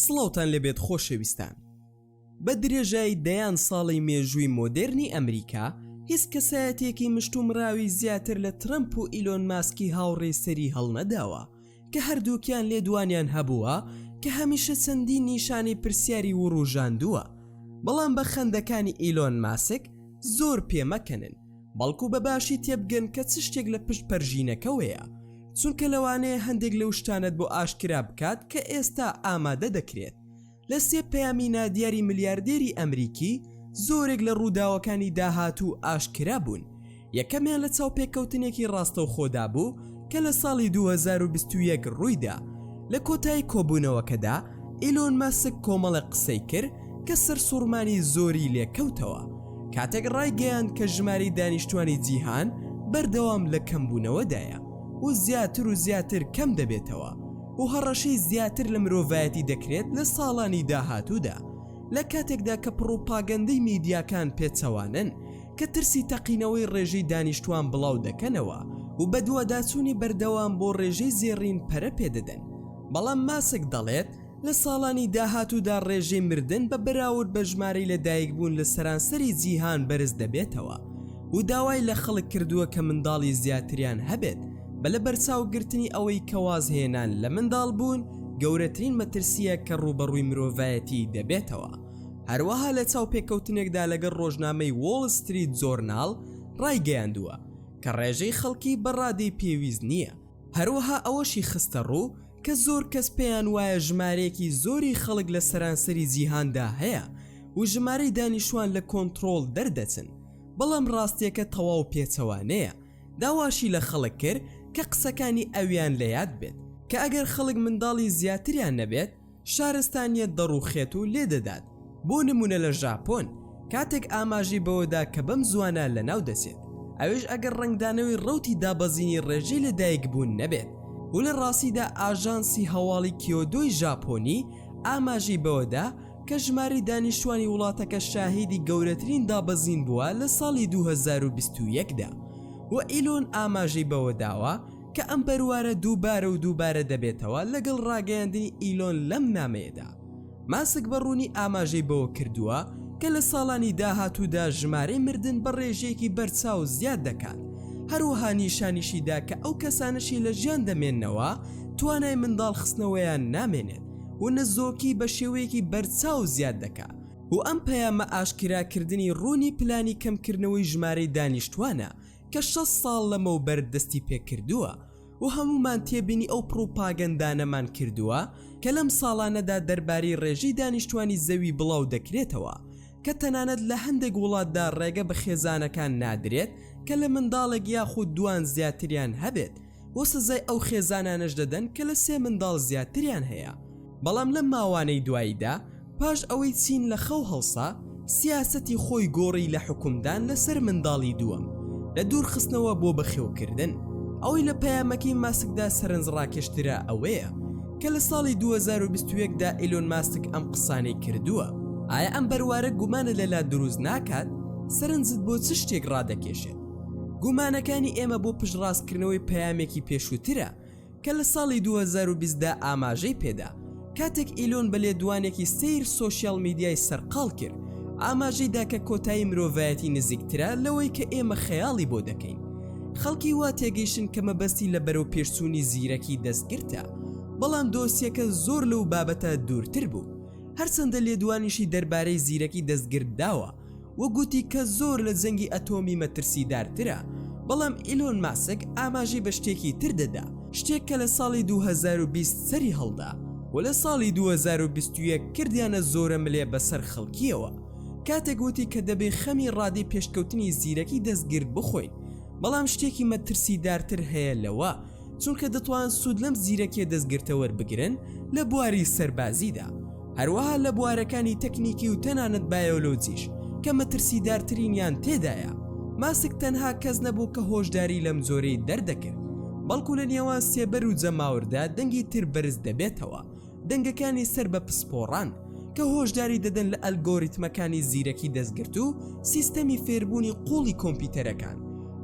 سڵاوتان لێبێت خۆشەویستان. بە درێژایی دەیان ساڵی مێژووی مۆدێرنی ئەمریکا، هیچ کەسایەتییەکی مشتومڕاوی زیاتر لە ترەمپ و ئیلۆن ماسکی هاوڕێی سەری هەڵنەداوە، کە هەردووکیان لێدوانیان هەبووە کە هەمیشە چەندین نیشانەی پرسیاری وروژاندووە، بەڵام بە خەندەکانی ئیلۆن ماسک زۆر پێمەکەنن، بەڵکو بە باشی تێبگەن کە چ شتێک لە پشت پەرژینەکەوەیە، چونکە لەوانەیە هەندێک لەو شتانەت بۆ ئاشکرا بکات کە ئێستا ئامادە دەکرێت. لە سێ پەیامی نادیاری ملیاردێری ئەمریکی زۆرێک لە ڕووداوەکانی داهاتوو ئاشکرا بوون، یەکەمیان لە چاوپێکەوتنێکی ڕاستەوخۆدا بوو کە لە ساڵی 2021 ڕوویدا. لە کۆتایی کۆبوونەوەکەدا ئیلۆن ماسک کۆمەڵێک قسەی کرد کە سەرسوڕمانی زۆری لێکەوتەوە کاتێک ڕایگەیاند کە ژمارەی دانیشتوانی جیهان بەردەوام لە کەمبوونەوەدایە و زیاتر و زیاتر کەم دەبێتەوە و هەڕەشەی زیاتر لە مرۆڤایەتی دەکرێت لە ساڵانی داهاتوودا لە کاتێکدا کە پڕوپاگەندەی میدیاکان پێچەوانەن کە ترسی تەقینەوەی ڕێژەی دانیشتوان بڵاو دەکەنەوە و بەدواداچوونی بەردەوام بۆ ڕێژەی زێڕین پەرە پێدەدەن بەڵام ماسک دەڵێت لە ساڵانی داهاتوودا ڕێژەی مردن بە بەراورد بە ژمارەی لەدایکبوون لە سەرانسەری جیهان بەرز دەبێتەوە و داوای لە خەڵک کردووە کە منداڵی زیاتریان هەبێت بە لەبەرچاوگرتنی ئەوەی کە وازهێنان لە منداڵبوون گەورەترین مەترسییە کە ڕووبەڕووی مرۆڤایەتی دەبێتەوە. هەروەها لە چاوپێکەوتنێکدا لەگەڵ ڕۆژنامەی وۆڵ ستریت جۆرناڵ ڕایگەیاندووە کە ڕێژەی خەڵکی بە ڕادەی پێویست نییە، هەروەها ئەوەشی خستەڕوو کە زۆر کەس پێیان وایە ژمارەیەکی زۆری خەڵک لە سەرانسەری جیهاندا هەیە و ژمارەی دانیشتوان لە کۆنتڕۆڵ دەردەچن، بەڵام ڕاستییەکە تەواو پێچەوانەیە. داواشی لە خەڵک کرد کە قسەکانی ئەویان لە یاد بێت کە ئەگەر خەڵک منداڵی زیاتریان نەبێت شارستانیەت دەڕووخێت و لێدەدات، بۆ نموونە لە ژاپۆن، کاتێک ئاماژەی بەوەدا کە بەم زووانە لەناو دەچێت، ئەویش ئەگەر ڕەنگدانەوەی ڕەوتی دابەزینی ڕێژەی لەدایکبوون نەبێت و لە ڕاستیدا ئاژانسی هەواڵی کیۆدۆی ژاپۆنی ئاماژەی بەوەدا کە ژمارەی دانیشتوانی وڵاتەکە شاهیدی گەورەترین دابەزین بووە لە ساڵی 2021 دا و ئیلۆن ئاماژەی بەوەداوە کە ئەم بەروارە دووبارە و دووبارە دەبێتەوە لەگەڵ ڕاگەیاندنی ئیلۆن لەم نامەیەدا ماسک بە ڕوونی ئاماژەی بەوە کردووە کە لە ساڵانی داهاتوودا ژمارەی مردن بە ڕێژەیەکی بەرچاو زیاد دەکات هەروەها نیشانیشی دا کە ئەو کەسانەشی لە ژیان دەمێننەوە توانای منداڵ خستنەوەیان نامێنێت و نەزۆکی بە شێوەیەکی بەرچاو زیاد دەکا و ئەم پەیامە ئاشکراکردنی ڕوونی پلانی کەمکردنەوەی ژمارەی دانیشتوانە کە 60 ساڵ لەمەوبەر دەستی پێکردووە و هەموومان تێبینی ئەو پڕوپاگەندانەمان کردووە کە لەم ساڵانەدا دەربارەی ڕێژەی دانیشتوانی زەوی بڵاو دەکرێتەوە کە تەنانەت لە هەندێک وڵاتدا ڕێگە بە خێزانەکان نادرێت کە لە منداڵێک یاخود دوان زیاتریان هەبێت و سزای ئەو خێزانانەش دەدەن کە لە سێ منداڵ زیاتریان هەیە بەڵام لەم ماوانەی دواییدا پاش ئەوەی چین لە خەو هەڵسا سیاسەتی خۆی گۆڕی لە حوکمدان لەسەر منداڵی دووەم لە دوورخستنەوە بۆ بەخێوکردن. ئەوەی لە پەیامەکەی ماسکدا سەرنجڕاکێشترە ئەوەیە کە لە ساڵی 2021 دا ئیلۆن ماسک ئەم قسانەی کردووە. ئایا ئەم بەروارە گومانت لەلا دروست ناکات؟ سەرنجت بۆ چ شتێک ڕادەکێشێت؟ گومانەکانی ئێمە بۆ پشتڕاستکردنەوەی پەیامێکی پێشووترە کە لە ساڵی 2020 دا ئاماژەی پێدا، کاتێک ئیلۆن بە لێدوانێکی سەیر سۆشیال میدیای سەرقاڵ کرد، ئاماژەی دا کە کۆتایی مرۆڤایەتی نزیکترە لەوەی کە ئێمە خەیاڵی بۆ دەکەین. خەڵکی وا تێگەیشتن کە مەبەستی لە بەرەوپێشچوونی زیرەکی دەستگرتە، بەڵام دۆسیەکە زۆر لەو بابەتە دوورتر بوو. هەرچەندە لێدوانیشی دەربارەی زیرەکی دەستگرت داوە، و گوتی کە زۆر لە جەنگی ئەتۆمی مەترسیدارترە، بەڵام ئیلۆن ماسک ئاماژەی بە شتێکی تر دەدا، شتێک کە لە ساڵی 2020 سەری هەڵدا و لە ساڵی 2021 کردیانە زۆرەملێ بەسەر خەڵکییەوە، کاتێک وتی کە دەبێ خەمی ڕادەی پێشکەوتنی زیرەکی دەستگرد بخۆین، بەڵام شتێکی مەترسیدارتر هەیە لەوە. چونکە دەتوان سوود لەم زیرەکیە دەستگرتە وەربگرن لە بواری سەربازیدا، هەروەها لە بوارەکانی تەکنیکی و تەنانەت بایۆلۆجیش کە مەترسیدارترینیان تێدایە. ماسک تەنها کەس نەبوو کە هۆشداری لەم جۆرەی دەردەکرد، بەڵکو لە نێوان سێبەر و جەماوەردا دەنگی تر بەرز دەبێتەوە، دەنگەکانی سەر بە پسپۆڕان کە هۆشداری دەدەن لە ئەلگۆریتمەکانی زیرەکی دەستگرت و سیستەمی فێربوونی قووڵی کۆمپیوتەرەکان،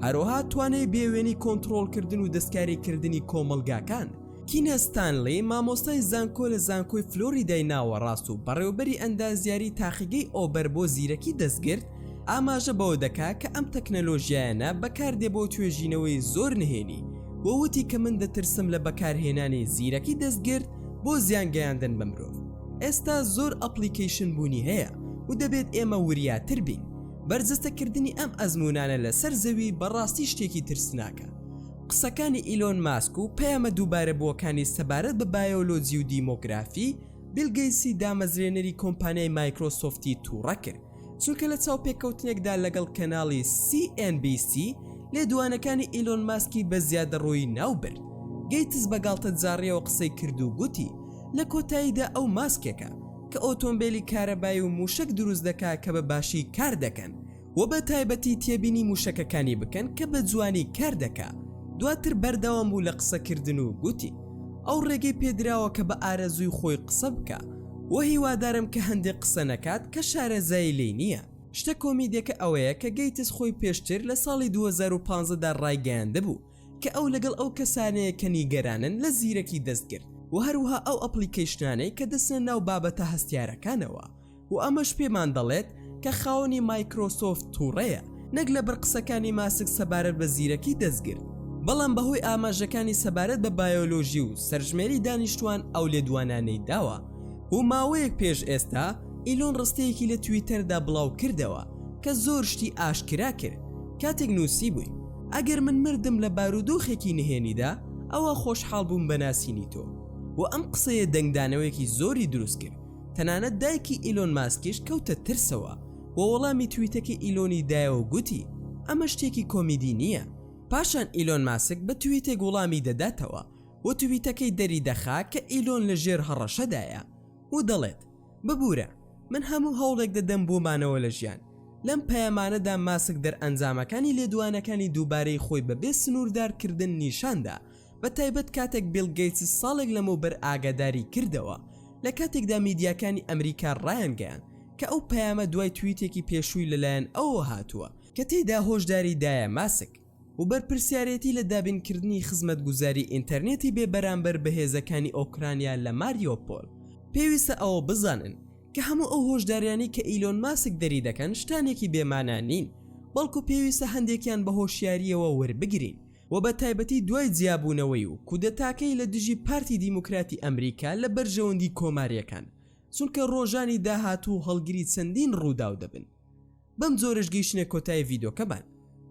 هەروەها توانای بێوێنەی کۆنتڕۆڵکردن و دەستکاریکردنی کۆمەڵگاکان. کینە ستانلی، مامۆستای زانکۆ لە زانکۆی فلۆریدای ناوەڕاست و بەڕێوەبەری ئەندازیاری تاقیگەی ئۆبەر بۆ زیرەکی دەستگرد، ئاماژە بەوە دەکا کە ئەم تەکنەلۆژیایانە بەکاردێ بۆ توێژینەوەی زۆر نهێنی و وتی کە من دەترسم لە بەکارهێنانی زیرەکی دەستگرد بۆ زیان گەیاندن بە مرۆڤ. ئێستا زۆر application بوونی هەیە و دەبێت ئێمە وریاتر بین. بەرجەستەکردنی ئەم ئەزموونانە لەسەر زەوی بەڕاستی شتێکی ترسناکە. قسەکانی ئیلۆن ماسک و پەیامە دووبارەبووەکانی سەبارەت بە بایۆلۆجی و دیمۆگرافی، بیل گەیتسی دامەزرێنەری کۆمپانیای مایکرۆسۆفتی تووڕە کرد، چونکە لە چاوپێکەوتنێکدا لەگەڵ کەناڵی CNBC لێدوانەکانی ئیلۆن ماسکی بە زیادەڕۆیی ناوبرد. گەیتس بە گاڵتەجاڕییەوە قسەی کرد و گوتی، لە کۆتاییدا ئەو ماسکێکە، کە ئۆتۆمبێلی کارەبایی و مووشەک دروست دەکا کە بە باشی کار دەکەن. و بە تایبەتی تێبینی موشەکەکانی بکەن کە بە جوانی کار دەکا، دواتر بەردەوام بوو لە قسە کردن و گوتی، ئەو ڕێگەی پێدراوە کە بە ئارەزووی خۆی قسە بکا و هیوادارم کە هەندێک قسە نەکات کە شارەزایی لێی نییە. شتە کۆمیدیەکە ئەوەیە کە گەیتس خۆی پێشتر لە ساڵی 2015 دا ڕایگەیاندبوو کە ئەو لەگەڵ ئەو کەسانەیە کە نیگەرانن لە زیرەکی دەستکرد و هەروەها ئەو application انەی کە دەچنە ناو بابەتە هەستیارەکانەوە. و ئەمەش پێمان دەڵێت کە خاوەنی مایکرۆسۆفت توڕەیە نەک لەبەر قسەکانی ماسک سەبارەت بە زیرەکی دەستگرد، بەڵام بەهۆی ئاماژەکانی سەبارەت بە بایۆلۆژی و سەرژمێری دانیشتوان ئەو لێدوانانەی داوە. و ماوەیەک پێش ئێستا ئیلۆن ڕستەیەکی لە تویتەردا بڵاو کردەوە کە زۆر شتی ئاشکرا کرد کاتێک نووسیبووی، ئەگەر من مردم لە بارودۆخێکی نهێنیدا ئەوا خۆشحاڵ بووم بە ناسینی تۆ. و ئەم قسەیە دەنگدانەوەیەکی زۆری دروست کرد. تەنانەت دایکی ئیلۆن ماسکیش کەوتە ترسەوە و وەڵامی تویتەکەی ئیلۆنی دایەوە و گوتی، ئەمە شتێکی کۆمیدی نییە. پاشان ئیلۆن ماسک بە تویتێک وڵامی دەداتەوە و تویتەکەی دەریدەخا کە ئیلۆن لە ژێر هەڕەشەدایە و دەڵێت، ببورە، من هەموو هەوڵێک دەدەم بۆ مانەوە لە ژیان. لەم پەیامانەدا ماسک دەرئەنجامەکانی لێدوانەکانی دووبارەی خۆی بەبێ سنووردارکردن نیشاندا، بە تایبەت کاتێک بیڵ گەیتس ساڵێک لەمەوبەر ئاگاداری کردەوە، لە کاتێکدا میدیاکانی ئەمریکا ڕایانگەیاند کە ئەو پەیامە دوای تویتێکی پێشووی لەلایەن ئەوەوە هاتووە کە تێیدا هۆشداری دایە ماسک و بەرپرسیارێتی لە دابینکردنی خزمەتگوزاری ئینتەرنێتی بێ بەرامبەر بە هێزەکانی ئۆکرانیا لە ماریۆپۆل. پێویستە ئەوە بزانن کە هەموو ئەو هۆشداریانەی کە ئیلۆن ماسک دەری دەکەن شتانێکی بێ مانا نین، بەڵکو پێویستە هەندێکیان بە هۆشیارییەوە وەربگرین. و بە تایبەتی دوای جیابوونەوەی و کودەتاکەی لە دژی پارتی دیموکراتی ئەمریکا لە بەرژەوەندی کۆمارییەکان، چونکە ڕۆژانی داهاتوو هەڵگری چەندین ڕووداو دەبن. بەم جۆرەش گەیشتینە کۆتایی ڤیدۆکەمان.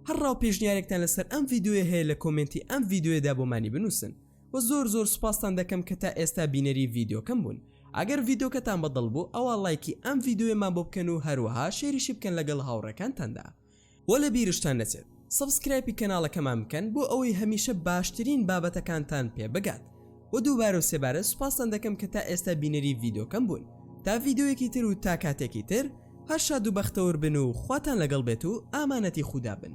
هەر ڕا و پێشنیارێکتان لەسەر ئەم ڤیدۆیە هەیە لە کۆمێنتی ئەم ڤیدۆیەدا بۆمانی بنووسن. وە زۆر زۆر سوپاستان دەکەم کە تا ئێستا بینەری ڤیدۆکەم بوون. ئەگەر ڤیدۆکەتان بەدڵ بوو ئەوا ڵایکی ئەم ڤیدۆیەمان بۆ بکەن و هەروەها share یشی بکەن لەگەڵ هاوڕێکانتاندا. وە لە بیرشتان نەچێت subscribe ی کەناڵەکەمان بکەن بۆ ئەوەی هەمیشە باشترین بابەتەکانتان پێ بگات وە دووبارە و سێبارە سوپاستان دەکەم کە تا ئێستا بینەری ڤیدۆکەم بوون تا ڤیدۆیەکی تر و تا کاتێکی تر هەر شاد و بەختەوەر بن و خواتان لەگەڵ بێت و ئامانەتی خودا بن.